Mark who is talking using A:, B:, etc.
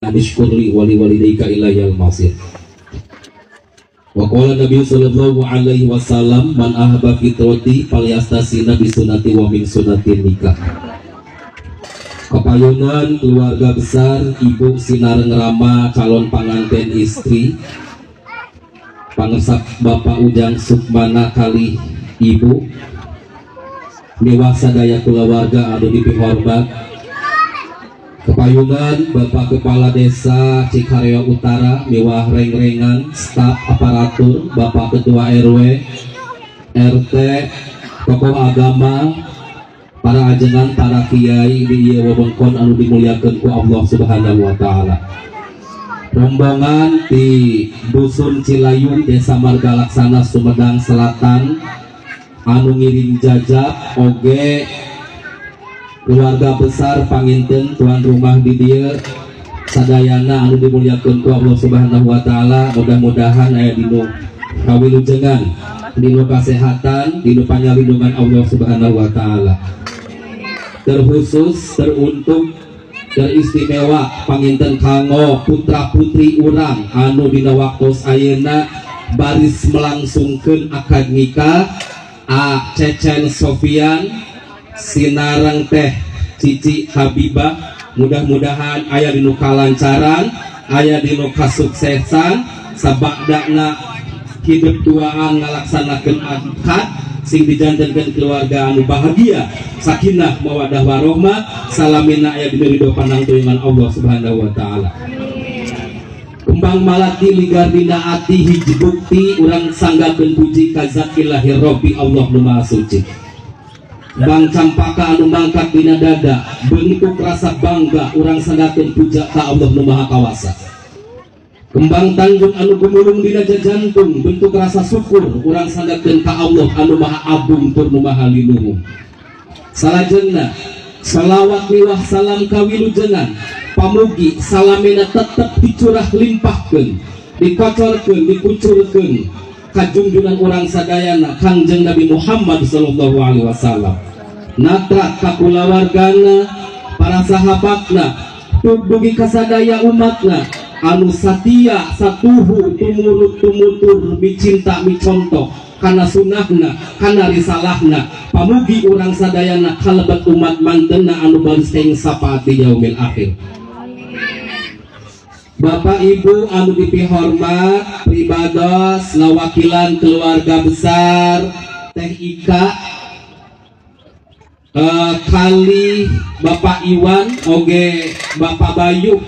A: Anishkur li wali walidayka ilayyal masir. Wa qala Nabi sallallahu alaihi wasallam, man ahabba fitrati falyastasina bi sunnati wa min sunnati nikah. Kepayunan keluarga besar Ibu sinareng Rama calon panganten istri, pangesap Bapak Ujang Sukmana kalih Ibu miwah sadaya kulawarga anu dipihormat, kepayunan Bapak Kepala Desa Cikareo Utara miwah rengrengan staf aparatur, Bapak Ketua RW, RT, tokoh agama, para ajengan, para kiai di ieu wewengkon anu dimuliakeun ku Allah Subhanahu wa taala, rombongan di Dusun Cilayung, Desa Marga Laksana, Sumedang Selatan anu ngiring jajak, oge keluarga besar panginten tuan rumah di dieu sadayana anu dimuliakeun ku Allah Subhanahu wa taala, mudah-mudahan aya dinu kawilujengan, dinu kasehatan, dinu panyalindungan Allah Subhanahu wa taala. Terkhusus, teruntuk, teristimewa panginten kanggo putra putri urang anu dina waktos ayeuna baris melangsungkeun akad nikah, A Cecen Sofian sinareng Teh Cici Habibah, mudah-mudahan aya dinu kalancaran, aya dinu kasuksesan, sabakdana hidup duaan ngalaksanakeun akad sing dijantenkeun keluarga anu bahagia, sakinah mawadah warohmah, salamina aya dinu ridho panangtuyungan Allah Subhanahu wa taala. Kembang malati ligar dina ati, hiji bukti urang sanggakeun puji ka zat ilahi Rabbi Allah nu Maha Suci. Bang campaka anu mangkat dina dada, bentuk rasa bangga urang sanggakeun puja ka Allah nu Maha Kawasa. Kembang tanggung anu gumulung dina jantung, bentuk rasa syukur urang sanggakeun ka Allah anu Maha Agung tur nu Maha Linuhung. Salajengna salawat miwah salam kawilujengan pamugi salamina tetep dicurah limpahkeun, dikocorkeun, dikucurkeun ka junjungan urang sadayana Kangjeng Nabi Muhammad sallallahu alaihi wasallam, natra ka kulawargana, para sahabatna, dugi ka sadaya umatna anu satia satuhu tumurut tumutur, micinta micontoh kana sunahna, kana risalahna. Pamugi urang sadayana kalebet umat mantena anu baris keng sapaati yaumil akhir. Bapak Ibu anu dipihormat, pribados ngawakilan keluarga besar Teh Ika kalih Bapak Iwan oge Bapak Bayu.